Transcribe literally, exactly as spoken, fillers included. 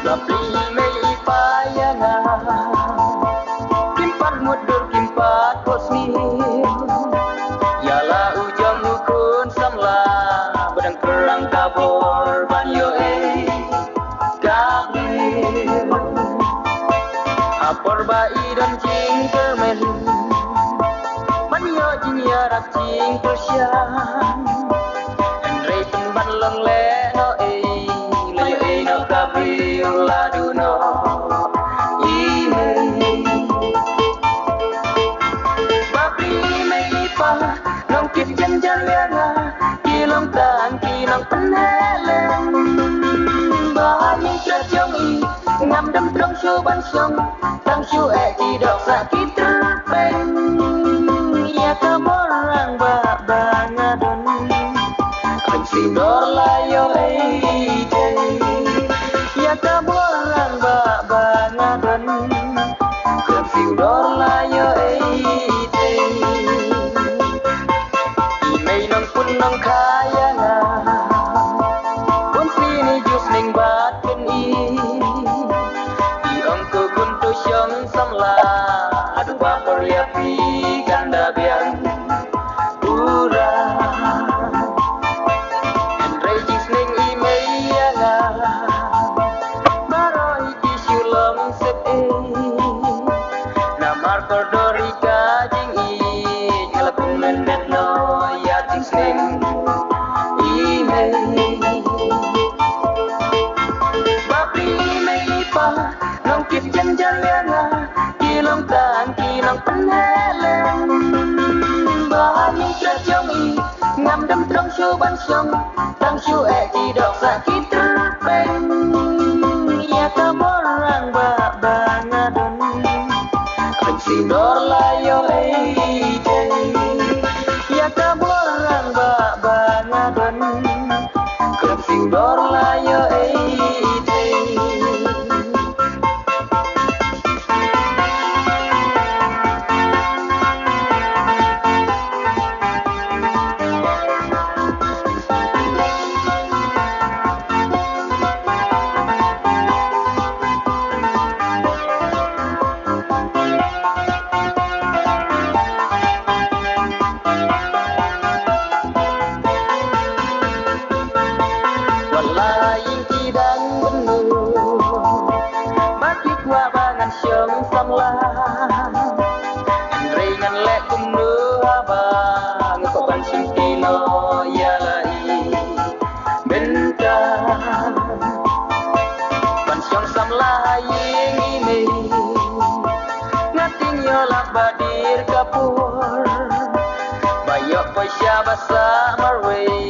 Bapli mei i pa ïa nga, kim pat mutdur kim pat bosni. Ïa la u jong u khun samla, ba dang kyrang ka bor ban ïoh ei ka bri. Ha por ba i don jingkyrmen, ban ïoh jingïarap jingkyrshan. Hynrei pynban long leh noh ei, leh noh ei noh ka briew la duh noh i mei. Bapli mei i pa, long kit jynjar ïa nga, ki long tang ki nongpynheh lem. Ba ha ïing trai jong i, ngam dam trong shuh ban shong, tang shu eh ki dohkha ki tyrpeng. Ïa ka bor rangbah ba nga don, khlem siew dor la ïoh ei ei. Ïa ka bor rangbah ba nga don, khlem siew dor la ïoh ei ei. I mei nongpun nongkha ïa nga, bun sien i ju sneng bad kynnoh. I ong ko khun to shong samla, haduh ba por ïa phi kan da biang u rah. Hynrei jingsneng i mei ïa nga, baroh hi ki shu long sep ei. Namar kordor ïa ka jingïeit, nga la pynmyndet noh ïa jingsneng i mei. Bapli mei i pa, long kit jynjar ïa nga, ki long tang ki nongpynheh lem. Ba ha ïing trai jong i, ngam dam trong shuh ban shong, tang shu eh ki dohkha ki tyrpeng. Ïa ka bor rangbah ba nga don, khlem siew dor la ïoh ei ei. Ïa ka bor rangbah ba nga don, khlem siew dor la ïoh ei ei. Wat la ïing ki dang bynnud, ba ki kwah ba ngan shong samla. Hynrei ngan leh kumno haba nga kwah ban shim kino ïa la i bynta. Ban shong samla ha ïing i mei, nga tieng ïoh lap ba dier ka por. Ba ïoh pisa ba sah marwei,